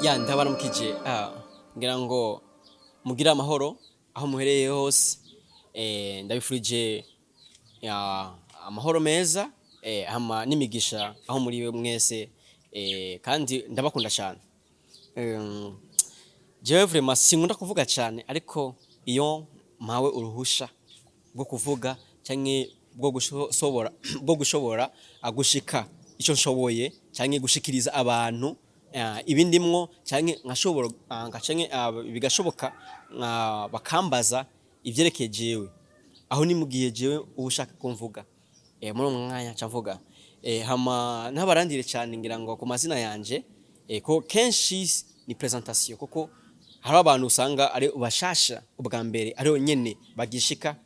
Ya, ndabaramukije. Ngira ngo mugire amahoro aho muhereye hose. Ndabifurije amahoro meza, hama n'imigisha aho muri mwese, kandi ndabakunda cyane. Jewe vraiment sinkunda kuvuga cyane, ariko iyo mpawe uruhusha rwo kuvuga canke bwo gushobora gushika ico nshoboye canke gushikiriza abantu ibindimwo, canke nkashobora canke bigashoboka bakambaza ivyerekeye jewe, aho ni mu gihe jewe uba ushaka ko mvuga, muri uwo mwanya nca mvuga. Hama ntabarandire cyane, ngira ngo ku mazina yanje, ko kenshi ni présentation, kuko hari abantu usanga ari bashasha ubwa mbere, ariho nyene bagishika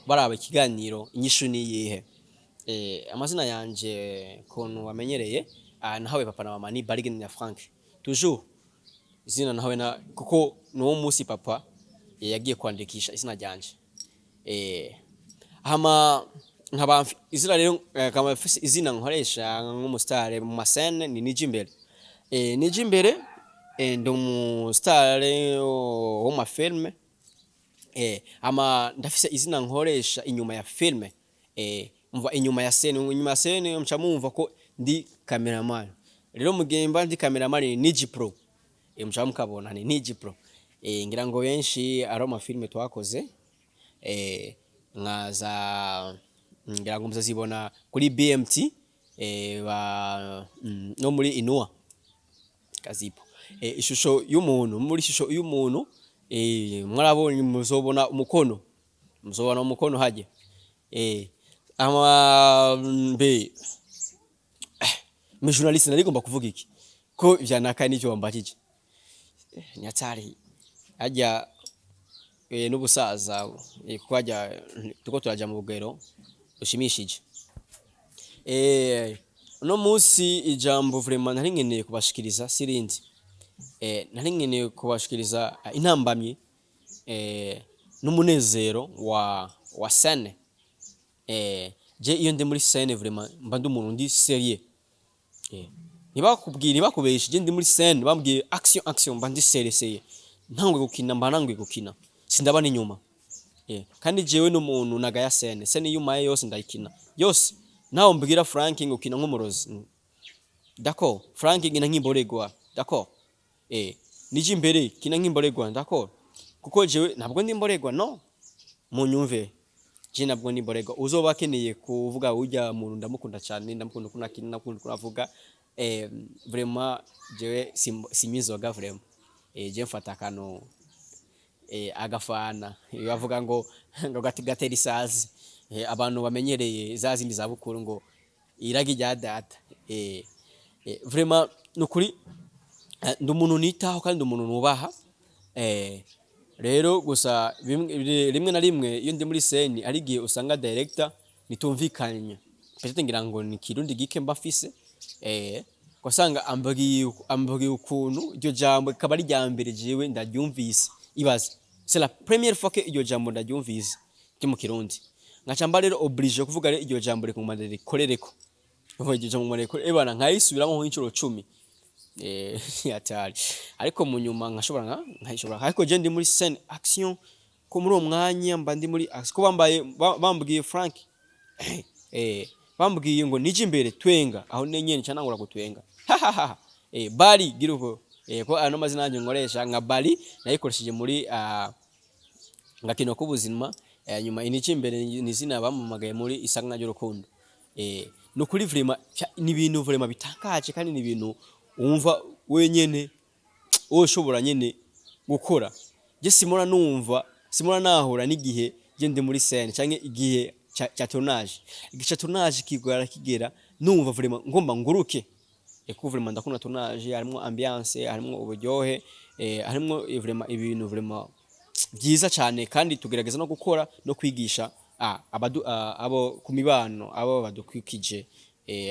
baraba ikiganiro Inyishu Niyihe. Amazina yanje kuntu bamenyereye, nahawe papa na mama ni Barigeni na Frank, toujours izina nahawe na kuko nuwo munsi papa yagiye kwandikisha izina ryanje. Hama nkaba izina rero, nkaba mfise izina nkoresha nk'umusitare mu mascène, ni Nijimbere. Nijimbere, ndi umusitare wo mu mafilme, hama ndafise izina nkoresha inyuma ya filme, mva inyuma ya scène. Inyuma ya scène muca mumva ko ndi cameraman. Rero mu gihe mba ndi cameraman ni Niji Pro, muca mukabona ni Niji Pro. Ngira ngo benshi ari amafilme twakoze, nkaza ngira ngo muzazibona kuri BMT, ba, no muri Inua kazipo. Ishusho y'umuntu, muri ishusho y'umuntu, mwarabonye, muzobona umukono, muzobona umukono hajya. Ama mbe mu journaliste narigomba kuvuga iki ko vyanaka n'ivyo wambajije? Nyatari hajya, n'ubusaza, kuko hajya tuko turaja mu bugero bushimishije. Uno munsi ijambo vraiment nari nkeneye kubashikiriza sirindi, nari nkeneye kubashikiriza intambamyi n'umunezero wa scène. Je iyo ndi muri scène, vraiment mba ndi umuntu ndi sérieux. Ntibakubwira, ntibakubeshe, je ndi muri scène bambwiye action, action, mba ndi sérieux. Ntangwe gukina, mba nangwe gukina, sindaba n'inyuma. Kandi jewe n'umuntu nagaya scène, scène iyo umaye yose ndayikina yose. Naho mbwira Frank ngo kina nk'umurozi, d'accord. Frank kina nk'imboregwa, d'accord. Nije imbere kina nk'imboregwa, d'accord, kuko jewe ntabwo ndi imboregwa. No munyumve, je ntabwo ndi imboregwa. Uzoba akeneye kuvuga urya muntu ndamukunda cyane, ndamukunda ukuntu akina, ndamukunda ukuntu avuga. Vraiment jewe sinywa inzoga vraiment. Je mfata akantu, agafana, bavuga ngo gati gatera isazi. Abantu bamenyereye za zindi za bukuru ngo iragi rya data. Vraiment nukuri, ndi umuntu nitaho kandi ndi umuntu nubaha. Rero gusa rimwe na rimwe iyo ndi muri scène, ari igihe usanga director nitumvikanye, peut-être ngira ngo ni Kirundi gike mba mfise, ugasanga ambwiye ukuntu iryo jambo ikaba ari irya mbere jewe ndaryumvise. Ibaze, c'est la première fois que iryo jambo ndaryumvise ryo mu Kirundi, nkaca mba rero obligé kuvuga rero iryo jambo reka nguma rikorereko, kuvuga iryo jambo nguma rikorere ebana, nkayisubiramo nk'inshuro 10. Hatari, ariko mu nyuma nkashobora nkayishobora. Ariko je ndi muri scène, action, ko muri uwo mwanya mba ndi muri action, ko bambaye bambwiye Frank, bambwiye ngo nije imbere twenga, aho nenyene nca nangura gutwenga. Bari gira uko, ko ano mazina yanje nkoresha nka Bari nayikoresheje muri ngakino k'ubuzima. Nyuma inije imbere ni izina bamamagaye muri Isanganya ry'Urukundo. Nukuri vraiment ni ibintu vraiment bitangaje, kandi ni ibintu wumva wenyene woshobora nyene gukora. Je simora numva, simora nahura n'igihe je ndi muri scène canke igihe ca tournage, igihe ca tournage kigora kigera, numva vraiment ngomba nguruke. Eko vraiment ndakunda tournage, harimwo ambiance, harimwo uburyohe, harimwo vraiment ibintu vraiment byiza cyane, kandi tugerageza no gukora no kwigisha abo ku mibano, abo badukwikije,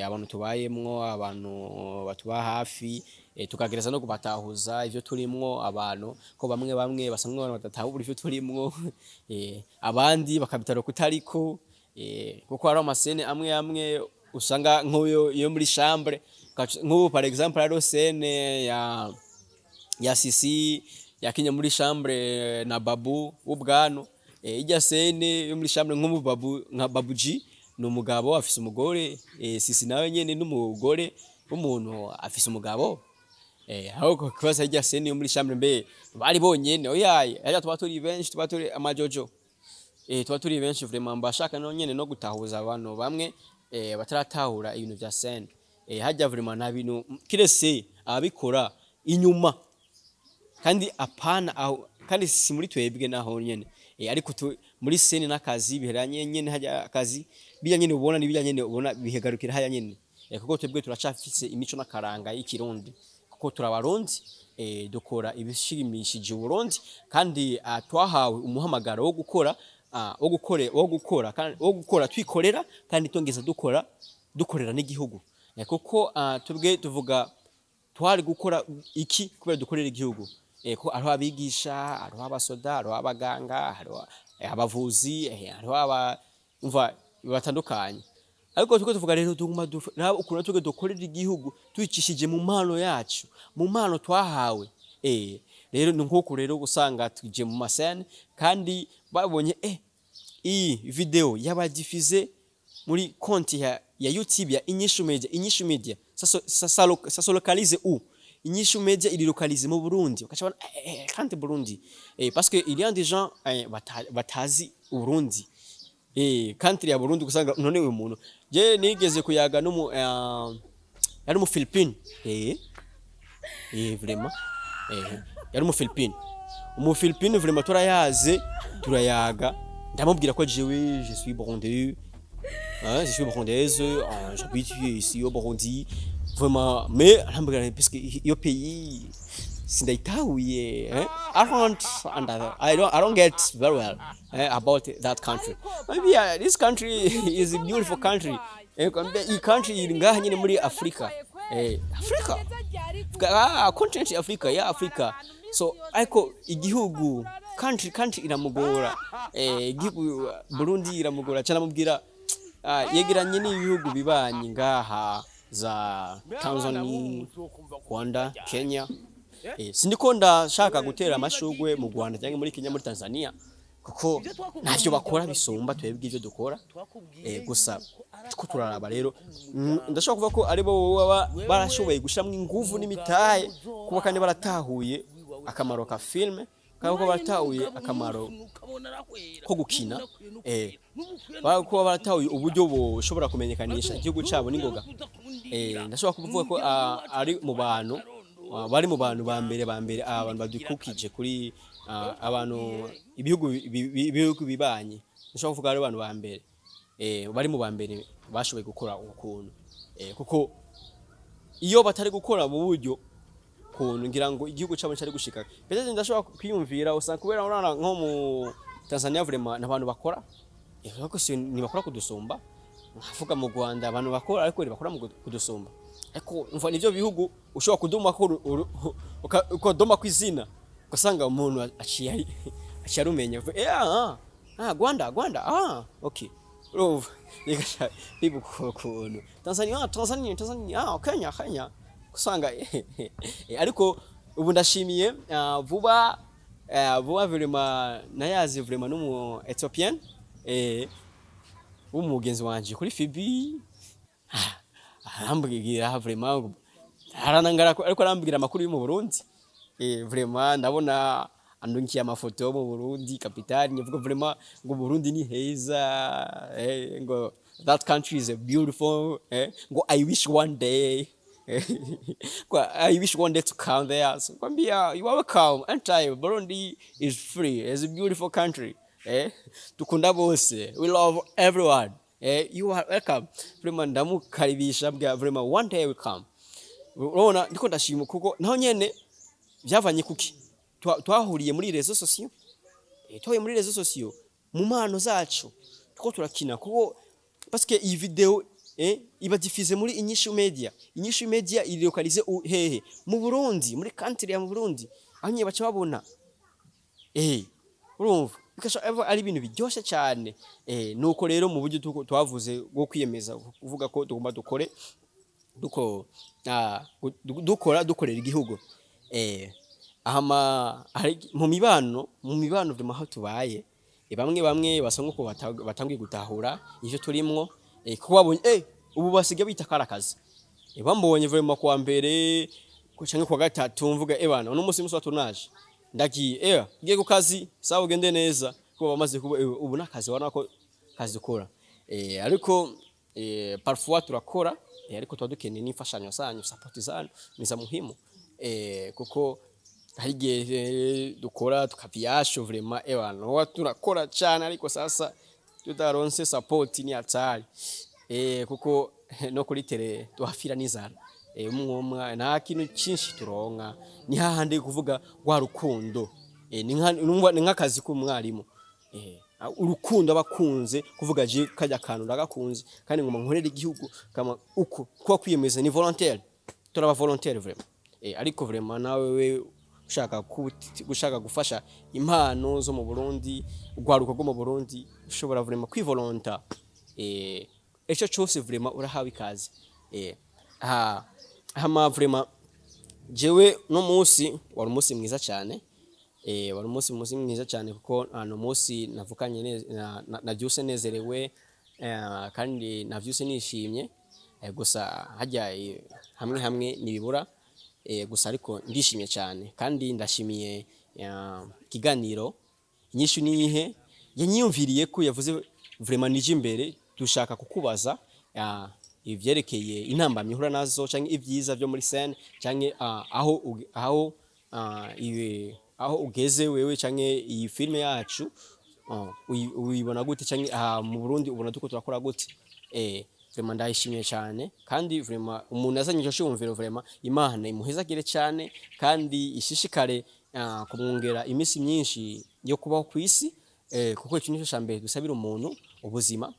abantu tubayemwo, abantu batuba hafi, tukagereza no kubatahuza ivyo turimwo. Abantu ko bamwe bamwe basanzwe abantu badatahura ivyo turimwo, abandi bakabitara kutariko, kuko hari amascène amwe amwe usanga nk'uyo yo muri chambre. Nk'ubu par exemple hariho scène ya Sisi yakinye muri chambre na Babu w'ubwano. Ijya scène yo muri chambre, nk'ubu Babu, nka Babu G ni umugabo afise umugore, Sisi nawe nyene n'umugore w'umuntu afise umugabo. Aho kubaza ijya scène yo muri chambre, mbe bari bonyene? Oyaye, hariya tuba turi benshi, tuba turi amajojo, tuba turi benshi vraiment. Mbashaka no nyene no gutahuza abantu bamwe bataratahura ibintu vya scène. Hajya vraiment nta bintu kirese ababikora inyuma, kandi apana aho, kandi si muri twebwe naho nyene. Ariko muri scène n'akazi biheranye nyene, hajya akazi bijya nyene ubona ni bijya nyene ubona bihegarukira hajya nyene, kuko twebwe turacafise imico n'akaranga y'ikirundi, kuko turabarundi, dukora ibishimishije Uburundi, kandi twahawe umuhamagaro wo gukora, wo gukore wo gukora kandi wo gukora twikorera, kandi tongeza dukora dukorera n'igihugu, kuko twebwe tuvuga twari gukora iki kubera dukorera igihugu, ko hariho abigisha, hariho abasoda, hariho abaganga, hariho abavuzi, hariho aba umva batandukanye. Ariko tuko tuvuga rero tuguma raba ukuntu twebwe dukorera igihugu tubicishije mu mpano yacu, mu mpano twahawe. Rero ni nk'uku rero usanga tuje mu ma scène, kandi babonye iyi video yabadifize muri konti ya YouTube ya Inyishu Media. Inyishu Media ça se localise où? Inyishu Media iri localisé mu Burundi. Ukaca babona kandi Burundi, parce que il y a des gens batazi Burundi, country ya Burundi. Usanga none uyu muntu je nigeze kuyaga n'umu yari mu Philippines, vraiment, yari mu Philippines, umu Philippines vraiment. Turayaze, turayaga, ndamubwira ko jewe je suis burundais, hein, je suis burundaise, j'habite ici au Burundi vraiment, mais arambwira parce que iyo pays sindayitahuye, eh? I don't get very well about that country. Maybe this country is a beautiful country. Kwambia iyi country iri ngaha nyine muri Afrika, Afrika, continent ya Afrika, ya Afrika. So ariko igihugu country iramugora, igihugu Burundi iramugora cyane. Amubwira yegeranye n'ibihugu bibanyi ngaha za Tanzania, Rwanda, Kenya. Sindiko ndashaka gutera amashugwe mu Rwanda cyangwa muri Kenya, muri Tanzania, kuko ntavyo bakora bisumba twebwe ivyo dukora. Gusa tuko turaraba rero, ndashobora kuvuga ko ari bo baba barashoboye gushiramwo inguvu n'imitahe, kuba kandi baratahuye akamaro ka film, kandi ko baratahuye akamaro ko gukina, kuba baratahuye uburyo bushobora kumenyekanisha igihugu cabo n'ingoga. Ndashobora kuvuga ko ari mu bantu, bari mu bantu ba mbere abantu badukukije kuri abantu ibihugu bibanyi. Ndashobora kuvuga ari abantu ba mbere, bari mu ba mbere bashoboye gukora ukuntu, kuko iyo batari gukora mu buryo kuntu ngira ngo igihugu cyabo cyari gushika. Peut-être ndashobora kwiyumvira usanga kubera urana nko mu Tanzania vraiment n'abantu bakora, ariko si ntibakora kudusumba. Nkavuga mu Rwanda abantu bakora, ariko ntibakora mu kudusumba. Ariko umva nivyo bihugu ushobora kuduma ko ukadoma ku izina, ugasanga umuntu aciye arumenya, ah, Rwanda, Rwanda, ah, okay. Urumva bigaca bibuka ukuntu Tanzania, ah, Tanzania, Tanzania, ah, Kenya, Kenya, usanga ariko ubu ndashimiye, vuba, vuba vraiment nayazi vraiment n'umu Ethiopian, w'umugenzi wanje kuri Fibi, arambwira vraiment, aranangara ariko arambwira amakuru yo mu Burundi. Vraiment ndabona andungikiye amafoto yo mu Burundi capitale, nyavuga vraiment ngo Burundi ni heza, ngo that country is a beautiful, ngo I wish one day, kwa I wish one day to come there. So kwambia you are welcome anytime. Burundi is free, it's a beautiful country, dukunda bose, we love everyone, you are welcome vraiment. Ndamukaribisha mbwira vraiment one day we come. Urabona ndiko ndashima kuko naho nyene byavanye kuki twahuriye muri réseaux sociaux, twahuriye muri réseaux sociaux mu mpano zacu tuko turakina, kuko parce que iyi video iba diffusée muri Inyishu Media. Inyishu Media iri localisée hehe? Mu Burundi, muri country ya mu Burundi, aho nyine baca babona, urumva bikasha ari ibintu biryoshe cyane. Nuko rero mu buryo twavuze bwo kwiyemeza kuvuga ko tugomba dukore. Duko dukora dukorera igihugu. Hama mu mibano vraiment aho tubaye, bamwe bamwe basa nkuko batanguye gutahura ivyo turimwo, kuko babonye ubu basigaye bita kari akazi. Bambonye vraiment kuwa mbere canke kuwa gatatu mvuga: "Eh bana, uno musi musi wa tournage ndagiye, ngiye ku kazi." Sawa, ugende neza, kuko bamaze kuba ubu nakazi babona ko kazi dukora. Ariko parfois turakora, ariko tuba dukeneye n'imfashanyo zanyu, support zanyu ni za muhimu, kuko hari igihe dukora tukaviyasho vraiment, bana, huwa turakora cane, ariko sasa tutaronse support ni hatari, kuko no kuri terrain tuhafira n'inzara. Umwe nta kintu cinshi turonka, ni hahandi kuvuga rwa rukundo, ni nk'akazi k'umwarimu, urukundo abakunze kuvuga je kajya kantu ndagakunze kandi ngoma nkorera igihugu kama uko kuba kwiyemeza ni volontaire, turaba volontaire vraiment. Ariko vraiment nawe we ushaka gushaka gufasha impano zo mu Burundi, urwaruka rwo mu Burundi, ushobora vraiment kwivolonta, ico cose vraiment urahawe ikaze. Ha hama vraiment jewe no munsi wari umunsi mwiza cyane, wari umunsi mwiza cyane kuko no munsi navukanye navyuse nezerewe, kandi navyuse nishimye. Gusa hajya hamwe hamwe nibibura, gusa ariko ndishimye cyane kandi ndashimiye ikiganiro Inyishu Niyihe yanyiyumviriye ko yavuze vraiment nije imbere dushaka kukubaza ivyerekeye intambamyi uhura nazo canke ibyiza byo muri scène canke aho ugeze wewe canke iyi filme yacu uyibona gute canke mu Burundi ubona tuko turakora gute. Vraiment ndayishimiye cyane kandi vraiment umuntu yazanye ico cyumviro, vraiment Imana imuhezagire cyane kandi ishishikare kumwongera iminsi myinshi yo kubaho ku isi, kuko ico nico ca mbere dusabira umuntu, ubuzima.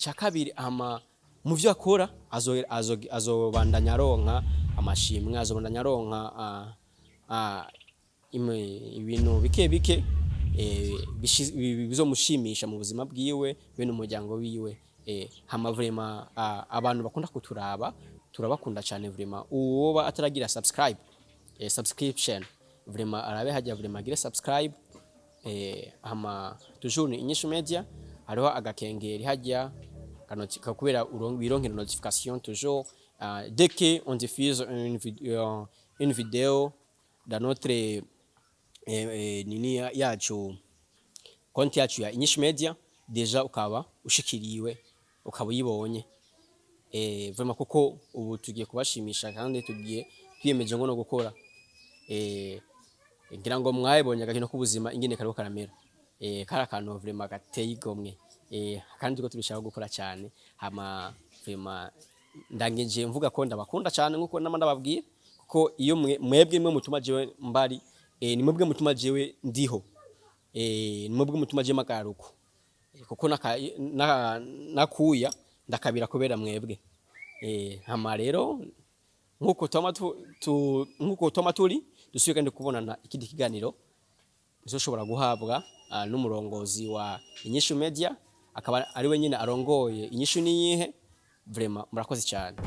Ca kabiri, ama mu vyo akora azobandanya aronka amashimwe, azobandanya aronka ibintu bike bike bizomushimisha mu buzima bwiwe be n'umuryango wiwe. Hama vraiment abantu bakunda kuturaba, turabakunda cyane vraiment. Uwoba ataragira subscribe, subscription, vraiment arabe hajya, vraiment agire subscribe. Hama toujours ni Inyishu Media, hariho agakengeri hajya kubera wironkera notification toujours dès que on diffuse une vidéo dans notre nini yacu, konti yacu ya Inyishu Media, déjà ukaba ushikiriwe, ukaba uyibonye. Vraiment kuko ubu tugiye kubashimisha kandi tugiye twiyemeje ngo no gukora. Ngira ngo mwabonye agakino k'ubuzima ingene kariko karamera, kari akantu vraiment gateye igomwe, kandi turiko turushaho gukora cyane. Hama vraiment ndangije mvuga ko ndabakunda cyane nkuko nama ndababwira, kuko iyo mwebwe mwe mutuma jewe mbari, ni mwebwe mutuma jewe ndiho, ni mwebwe mutuma jewe magaruko, kuko nakuya ndakabira kubera mwebwe. Hama rero nkuko twama turi dusubiye kandi kubonana ikindi kiganiro uzoshobora guhabwa n'umurongozi wa Inyishu Media, akaba ari we nyine arongoye Inyishu Niyihe. Vraiment murakoze cyane.